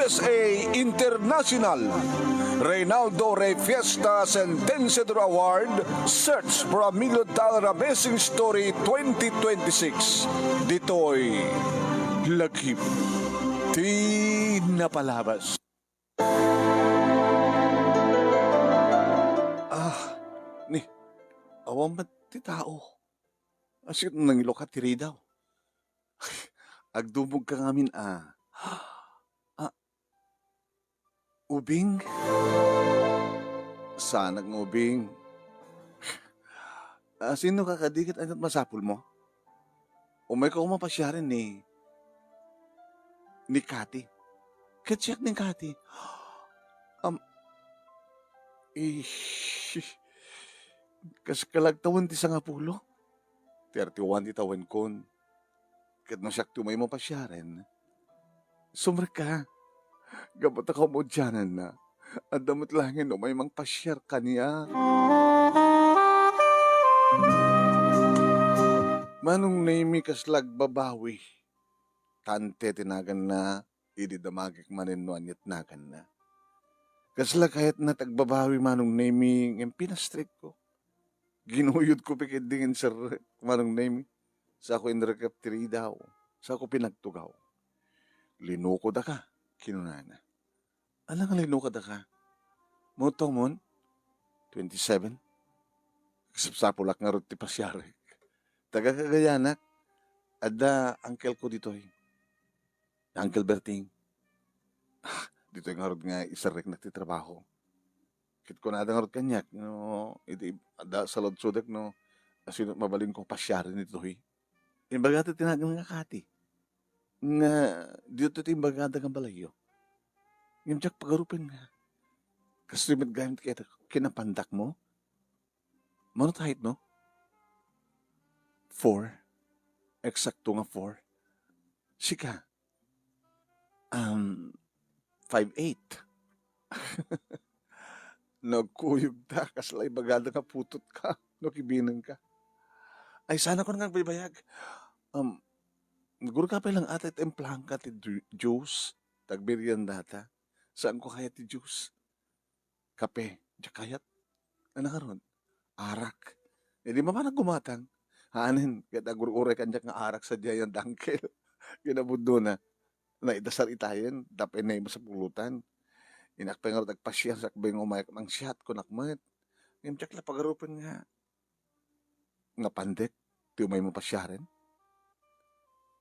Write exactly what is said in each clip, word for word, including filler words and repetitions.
S A International. Reynaldo Rey Fiesta Sentenciador Award, Search for a Million Dollar Amazing Story twenty twenty-six. Ditoy Lagip ti Napalabas. Ah, ni, awan met ti tao. Asino nangiloka ti ridaw? Agdumogka ngamin a. Ah, ubing? Saanak nga ubing. Ah, sino ka kadi ket ania't masapulmo? Umayka koma pasiaren ni, ni Cathy. Ket siak ni Cathy. Am, ish, kas kalagtawen ti sangapulo. Thirty-one ti tawenkon. Ket no siak ti umaymo pasiaren, sumrekka. Gapu ta kaumodiananna, adda met laengen no umay mangpasiar kaniak. Manong Nemi, kasla agbabawi. Tante ti naganna, idi damagek manen no aniat naganna. Kasla kayatna ti agbabawi, Manong Nemi, ngem pinastrekko. Ginuyodko pay ketdi nga inserrek, Manong Nemi. Saanko inrekep ti ridaw, saanko pinagtugaw. "Linukodaka," kinunana. "Ania nga linukodaka?" "Mao ti taongmon?" "Twenty-seven. Agsapsapulak ngarud ti pasiarek. Taga Cagayanak. Adda uncle ko ditoy. Uncle Berting. Ah, ditoy ngarud nga iserreknak ti trabaho." Ket kunada ngarud kaniak, no, iti adda saludsodek no asino mabalinko pasiaren ditoy. Imbagada ti nagan nga Cathy nga ditoy ti imbagada nga balayyo. Ngem diak pagarupen nga kastoy met gayam ti kinapandak mo. Mano ti height mo? Four. Eksakto nga four. Sika? Um, five eight. Nagkuyogta, kasla ibagada nga putot ka, no kibineng ka. Ay, saan ako nang agbaybayag? Um, nagurka pa lang ata iti implangka ti ju-, juice, tagmerienda ta. Saan ko kaya ti juice? Kape, diak kayat. Ania ngarud? Arak. Idi mapanak gumatang, haanen, ket agur-uray kaniak nga arak sadiay nga dangkel. Kinabudlona, naidasar itayen, tapno masapulutan. Inak pay ngarud agpasiar, sakbay nga umayak mangsiat, kunak met. Ngem diak la pagarupen nga, nga pandek, ti umaymo pasiaren.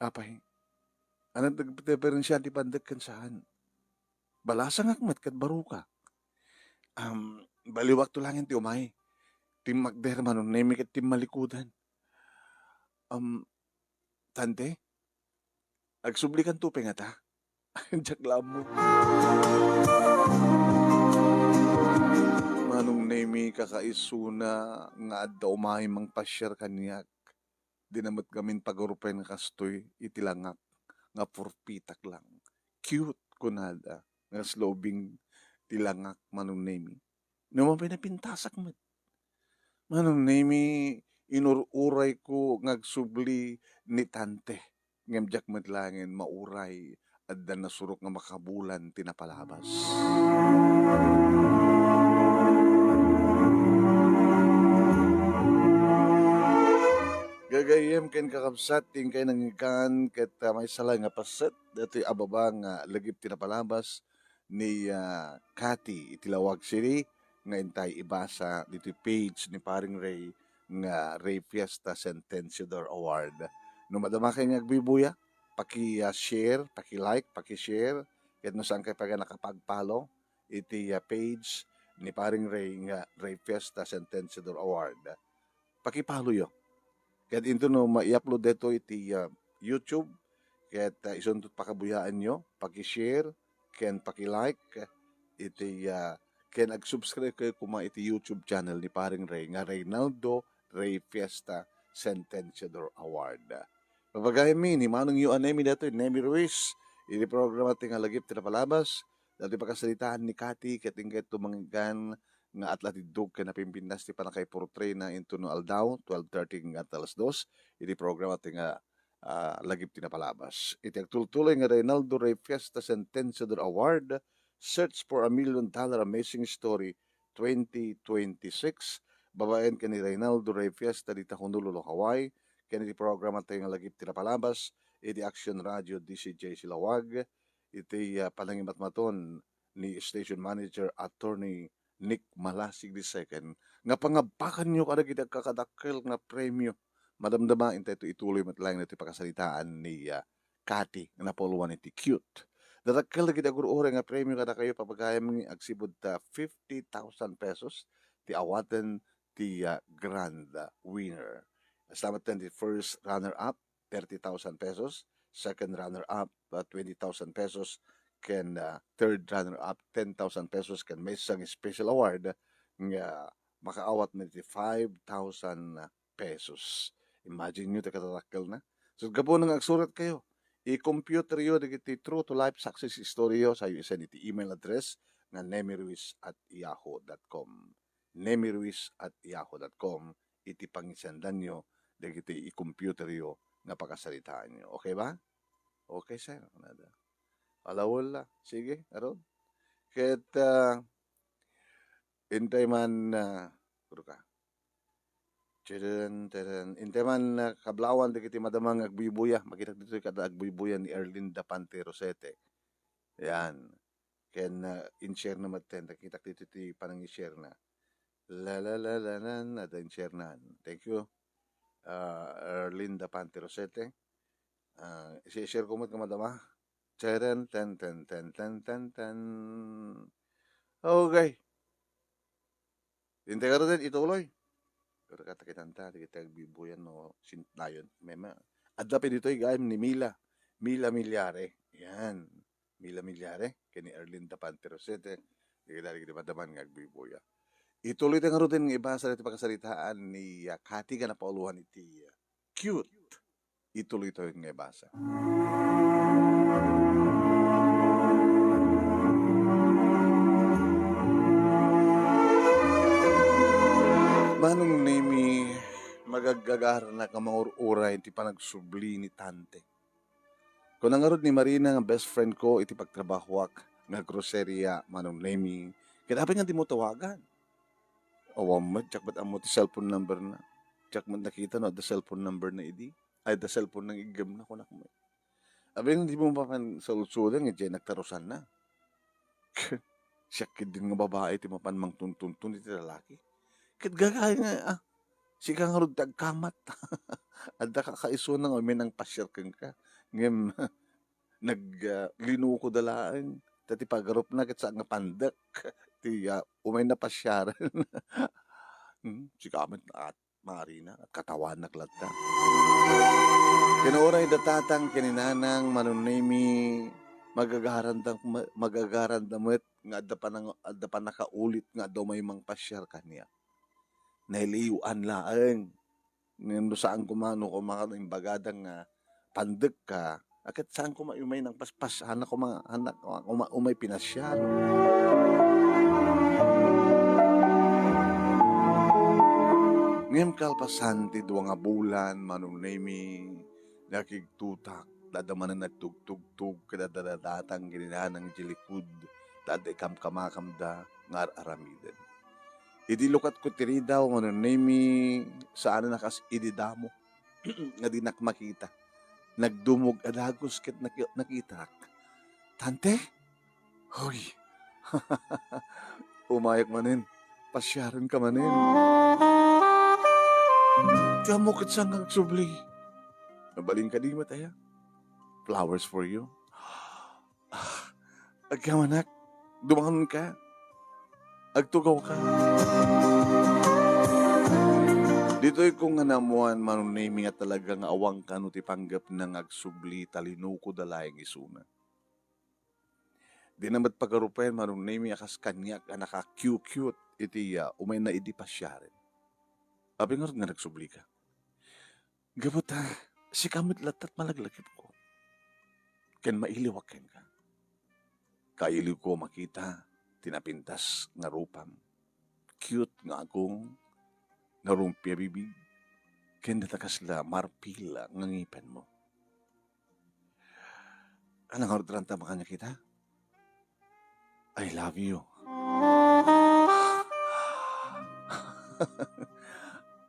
Apay, ania ti diferensia ti pandek ken saan? Balasangak met ket baroka. Am, baliwakto laengen ti umay. Timmakder, Manong Nemi, ket timmalikudan. Am, Tante, agsublikanto pay ngata? Diak la ammo. Manong Nemi, kakaisuna nga adda umay mangpasiar kaniak. Dina met ngamin pagarupen nga kastoy iti langak nga purpitak lang. Cute, kunada, nga kasla ubing ti langak, Manong Nemi. No mapinapintasak met. Manong Nemi, inur-urayko nga agsubli ni Tante. Ngem diak met laengen mauray, adda nasurok nga makabulan ti napalabas. Gagayyem ken kakabsat, ti inkay nangikan ket, ah, maysa laeng nga paset daytoy a baba nga lagip ti napalabas ni, ah, Cathy iti Laoag City nga intay ibasa ditoy page ni Paring Ray nga Ray Fiesta Sentenciador Award. No madamakay nga agbuybuya, paki, ah, share, paki-like, paki-share, ket no saankay pay nga nakapag-follow iti, ah, page ni Paring Ray nga Ray Fiesta Sentenciador Award, paki-follow-yo. Ket inton no mai-upload daytoy iti, ah, YouTube, ket, ah, isunto pakabuyaenyo, paki-share, ken paki-like iti, ah, ken ag-subscribe kayo koma iti YouTube channel ni Paring Ray nga Reynaldo Ray Fiesta Sentenciador Award. Pabagaymi ni Manong Yu a Nemi daytoy, Nemi Ruiz, iti programa ti nga lagip ti napalabas, daytoy pakasaritaan ni Cathy, ket inkay tumanggan nga atla ti dog ken napimpintas ti pannakaiportrayna inton no aldaw, twelve thirty hanggang alas dos, iti programa ti nga ah, lagip ti napalabas. Iti agtultuloy nga Reynaldo Rey Fiesta Sentenciador Award, Search for a Million Dollar Amazing Story twenty twenty-six, babaen ken ni Reynaldo Rey Fiesta dita Honolulu, Hawaii, ken iti programa tayo nga lagip ti napalabas, iti Action Radio D C J C Laoag, iti, ah, panangimatmaton ni Station Manager Attorney Nick Malasig the second, nga pangabbakanyo kadagiti agkakadakkel nga premio. Madamdama, intay to ituloy met laeng ditoy pakasaritaan ni, ah, Cathy nga napauluan iti Cute. Dadakkel dagiti agur-uray nga premio kadakayo, papagayam, agsipud ta fifty thousand pesos ti awaten ti, ah, grand, ah, winner. Salamat ten ti first runner-up, thirty thousand pesos, second runner-up, ah, twenty thousand pesos, ken, ah, third runner-up, ten thousand pesos, ken maysa nga special award nga makaawat met iti five thousand pesos. Imagine nyo, ti kadadakkel na. So, gapu nga agsurat kayo, i-computer yo dagiti true to life success story yo, sayo isend iti email address nga nemiruiz at yahoo dot com. Nemiruiz at yahoo dot com iti pangisendanyo dagiti i-computer yo nga pakasaritaan yo. Okay ba? Okay, sir. Nada. Ala, wala. Sige, aro. Ket, ah, intay man, ah, kuro ka. Tiden, tiden. Intay man, ah, kablawan dagiti madama nga agbuybuya. Makitak ditoy kada agbuybuya ni Erlinda Pante Rosete. Yan. Ken, ah, in-share na met ten. Nakitak ditoy ti panang-i-share na. La, la, la, la, la, na, da in-share na. Thank you. Ah, Erlinda Pante Rosete. Ah, isi-share ko met nga madama. Teren, ten, ten, ten, ten, ten, ten. Okay. Intay ngaruden, ituloy. Pero katakitanta, dagiti agbuybuyan no sintlayon. Mema, adda pay ditoy gaem ni Mila. Mila Milyare. Yan. Mila Milyare, ken ni Erlinda Pante Rosete. Dagiti, dagiti madama nga agbuybuya. Ituloy ta ngaruden nga ibasa dagiti pakasaritaan ni, ah, Cathy nga napauluan iti, ah, Cute. Ituloy tayo nga ibasa. Manong Nemi, magaggagaranak nga mangur-uray ti panagsubli ni Tante. Kuna ngarud ni Marina nga best friend ko iti pagtrabahoak nga groceria, Manong Nemi, ket apay nga dimo tawagan? Awan met, diak met ammo ti cellphone number na. Diak met nakita no adda cellphone number na idi. Ay, adda cellphone nang iggemna, kunak met. Apay nga dimo mapan saludsodeng, idiay nagtarusanna. Siak ketdin nga babai ti mapan mangtuntunton iti lalaki. Ket gagay nga, ah, sika ngarud ti agkamat. Adda ka kaisuna nga umay nangpasiar kenka. Ngem, nag, ah, linuko da laeng. Ta ti pagarupna ket saan nga pandek. Ti, ah, umay napasiaren. Hmm, sika met, ah, Marina, at katawanak latta. Ken uray da tatang ken ni nanang, Manong Nemi, magagaranda, ma-, magagaranda met nga adda panang-, adda pannakaulit nga adda umay mangpasiar kaniak. Nailiwan laeng. Ngem no saan koma, no koma imbagada nga pandek ka, a ket saan koma umay nangpaspas, hanak koma, hanak koma umay pinasiar. Ngem kalpasan ti dua nga bulan, Manong Nemi, nakigtutak, adda manen nagtugtugtog, ket adda datang ken ni nanang idiay likud, ta adda ikamkamakamda nga ar-aramiden. Idi lukatko ti ridaw, Manong Nemi, saan a kas idi damo nga dinak makita. Nagdumog a dagus ket naki-, nakitak. Tante? Hoy! Umayak manen. Pasiarenka manen. Ti ammo ket saan nga agsubli. Mabalin kadi met aya? Flowers for you. Ah, agyamanak, dumangonka. Agtugawka. Ditoy ko nga naammoan, Manong Nemi, nga talaga nga awan kano ti panggepna nga agsubli ta linuko da laeng isuna. Dina met pagarupen, Manong Nemi, a kas kaniak a naka-cute-cute iti, ah, umayna idi pasiaren. Apay ngarud nga nagsublika? Gapu ta sika met latta ti malaglagipko ken mailiwak kenka. Kailiwko a makita ti napintas nga rupam, cute nga agong, narumpi a bibig, ken data kasla marpil nga ngipenmo. Anang orderanta makanyak ita? I love you.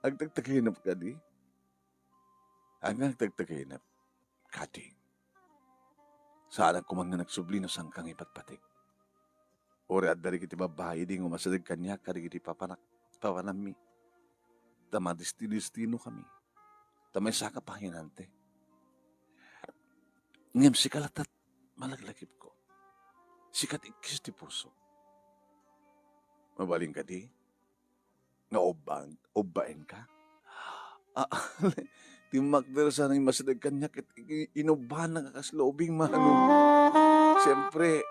Agtagtaginep kadi? Ania nga agtagtaginep, Kati? Saanak koma nga nagsubli no saanka nga ipatpatik. Uray adda dagiti babbai idi nga umasideg kaniak kadagiti papanak-, papanammi. Ta madesti-destinokami. Ta maysaka pahinante. Ngem sika latta ti malaglagipko. Sika ti ikkis ti puso. Mabalin kadi nga ubbag-, ubbaenka? Ah, timmakder sa nang masideg kaniak ket i-, inubbanak a kasla ubing, Manong. Siempre,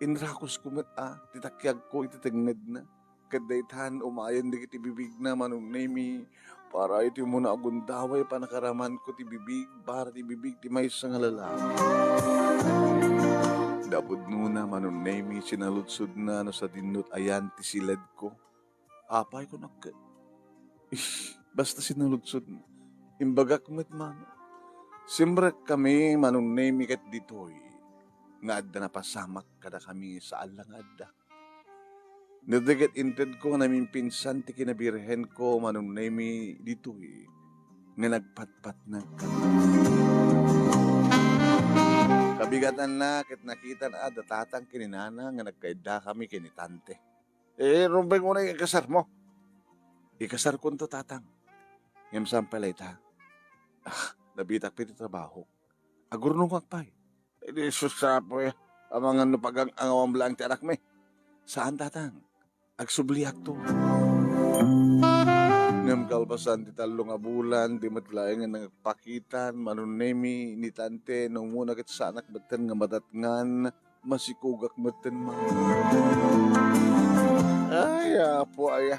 inrakusko met a ti takiagko iti tengngedna. Ket daytan umayen dagiti bibigna, Manong Nemi, para iti umuna a gundaway panakaramanko ti bibig, para ti bibig ti maysa nga lalaki. Napudnona, Manong Nemi, sinaludsodna no sadinno ti ayan ti siledko. Apay, kunak ket, ish, basta sinaludsodna. Imbagak met, Manong. Simrekkami, Manong Nemi, ket ditoy nga adda napasamak kadakami saan la nga adda. Daytoy ket intedko nga namimpinsan ti kinabirhenko, Manong Nemi, ditoy nga nagpatpatnag kami. Kabigatanna ket nakitan a da tatang ken ni nana nga nagkaiddakami ken ni tante. Eh, rumbeng unay ikasarmo. Ikasarkonto, tatang. Ngem saan pay la ita? Ah, nabitak pay ti trabaho. Agurnongak pay. Idi, sus, apo, eh. Amangan no pagang-angawam laeng ti anakmi. Saan, tatang. Agsubliakto. Ngem kalpasan ti tallo nga bulan, di met laeng nga nagpakitan, Manong Nemi, ni tante, no umuna ket saanak metten nga madatngan, masikogak metten, Manong. Ay, apo, aya.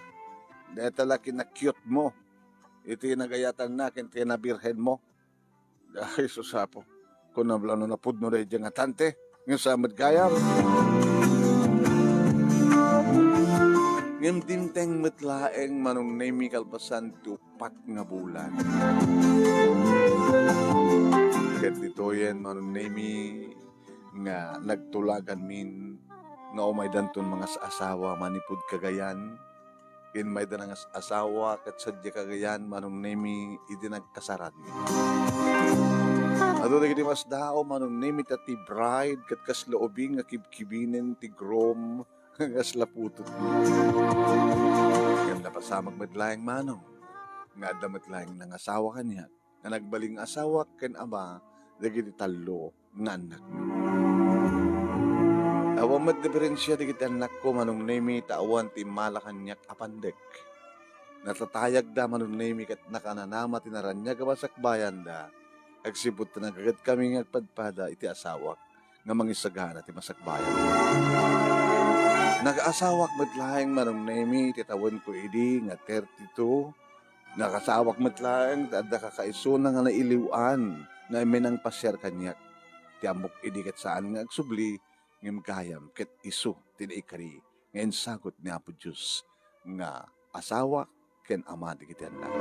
Deta la kinakyotmo. Iti nagayatanna ken ti nabirhenmo. Ay, sus, apo. Kunam la no napudno daydiay nga tante, ngem saan met gayam. Ngem dimteng met laeng, Manong Nemi, kalpasan ti uppat nga bulan. Ket ditoyen, Manong Nemi, nga nagtulaganmin nga umaydanton mangas-asawa manipud Cagayan. Ken mayda nangas-asawa ket sadiay Cagayan, Manong Nemi, idi nagkasaranmi. Adu dagiti masdaaw, Manong Nemi, ta ti bride ket kasla ubing nga kibkibinen ti groom nga kasla putotna. Ngem napasamak met laeng, Manong, nga adda met laeng nangasawa kaniak nga nagbalin nga asawa ken ama dagiti tallo nga annakmi. Awan met diferensia dagiti annakko, Manong Nemi, ta awan ti immala kaniak a pandek. Natatayagda, Manong Nemi, ket nakananama ti naraniag a masakbayanda, agsipud ta nagagatkami nga agpadpada iti asawak nga mangisagana ti masakbayan. Nakaasawak met laeng, Manong Nemi, ti tawenko idi nga thirty-two. Nakaasawak met laeng ta adda kakaisuna nga nailiw-an nga imminangpasiar kaniak. Ti ammok idi ket saan nga agsubli, ngem gayam ket isu ti naikari nga insagut ni Apo Dios nga asawa ken ama dagiti annak.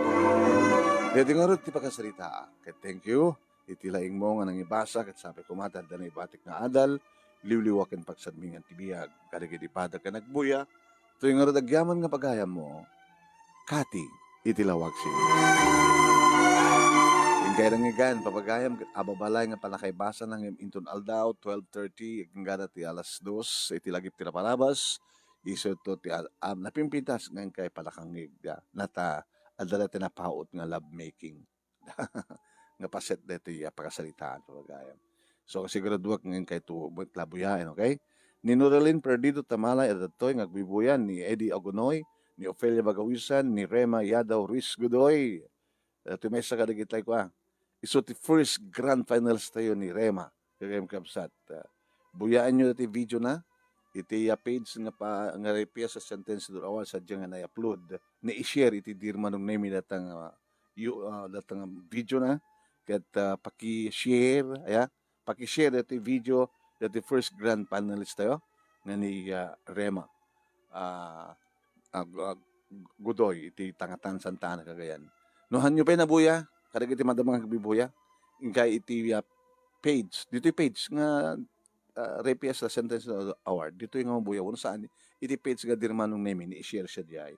Daytoy ngarud ti pakasaritaak, ket thank you iti laingmo nga nangibasa, ket sapay koma ta adda naibatik nga adal, liwliwa ken pagsadmingan ti biag kadagiti padek nga nagbuya. Toy ngarud agyaman nga pagayammo, Kati iti lawag sini. Inkay rangigan, papagayam, ket ababa laeng nga pannakaibasana ngem inton aldaw, twelve thirty, agingga ti alas dos, iti lagip ti napalabas, isu to ti al-, am, napimpintas nga inkay pannakangngegda. Nata, adda ti napaut nga lovemaking. Nga paset daytoy a pakasaritaan, papagayam. So, siguraduak nga inkay to met la buyaen, okay? Ni Noreline Perdido Tamalay, adda toy nga agbubuya, ni Eddie Agunoy, ni Ofelia Bagawisan, ni Rema Yadaw Ruiz Godoy. Daytoy maysa kadagiti kua. Isu ti first grand finalist tayo ni Rema. Kagayam kabsat, ah, buyaenyo daytoy video na. Iti, ah, page nga pa, nga Repias sa Sentence Durawan, sadja nga na-upload, na-i-share iti dear Manong Nemi datang, ah, yu-, ah, datang video na. Ket, ah, paki-share, aya, paki-share daytoy video, daytoy first grand finalist tayo, nga ni, ah, Rema. Ah, ag-, ag-, Godoy, iti Tangatan, Santa Ana, Cagayan. No, hanyo pay nabuya, kadagiti madama nga agbibuya, inkay iti, ah, page, ditoy page nga, ah, Rey Fiesta Sentencia d'Or Award, ditoy nga mabuya, wenno saan, iti page nga Dear Manong Nemy, ni i-share siya diay.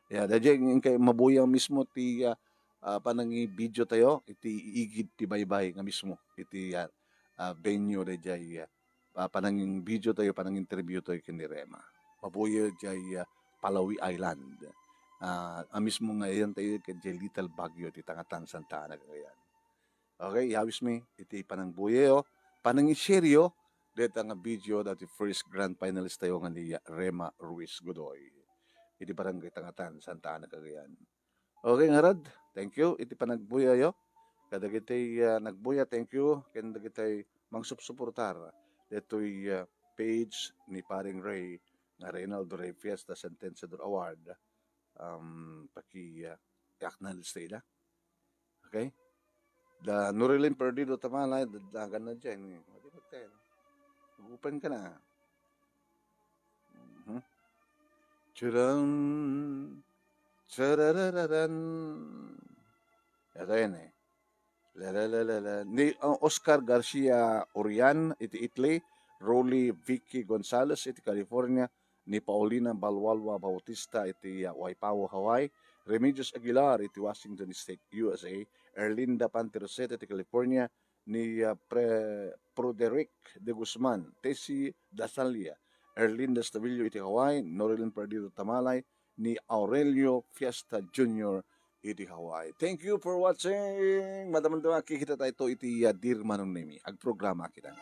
Ya, daydiay, inkay mabuya mismo ti, ah, ah, panangi-video tayo, iti igid ti baybay nga mismo, iti, ah, ah, venue, daydiay, ah, ah, panangi-video tayo, panangi-interview tayo ken ni Rema. Mabuya diay, ah, Palawi Island. Ah, a mismo nga iyan tayo ket diay Little Baguio, iti tangatan Santa Ana, Cagayan. Okay, yawismi iti panangbuyayo, panangi-shareyo, deta nga video dati first grand finalist tayo nga ni Rema Ruiz Godoy. Iti Barangay Tangatan, Santa Ana, Cagayan. Okay, ngarud, thank you iti panagbuyayo. Kadagiti, ah, nagbuya, thank you. Ken dagiti mangsupsuportar detoy, ah, page ni Paring Rey nga Reynaldo Rey Fiesta Sentencia d'Or Award. Um, paki, ah, i-acknowledge ta ida. Okay? Da Norilyn Perdido Tamalay, da, dagan na dyan. Eh. Di ba tayo? Mag-open ka na. Mhm. Charan! Chararararan! Ito yan eh. La, la, la, la, la. Ni, uh, Oscar Garcia Orian iti Italy, Rolly Vicky Gonzalez iti California, ni Paulina Balwalwa Bautista iti, uh, Waipahu, Hawaii, Remedios Aguilar iti Washington State, U S A, Erlinda Panteroseta iti California, ni, uh, Pre-, Frederick de Guzman, Tessie Dasalia, Erlinda Stavillo iti Hawaii, Norilyn Perdido Tamalay, ni Aurelio Fiesta Junior iti Hawaii. Thank you for watching. Madamdama, kikita tayo iti, uh, Dear Manong Nemy. Agprograma kita.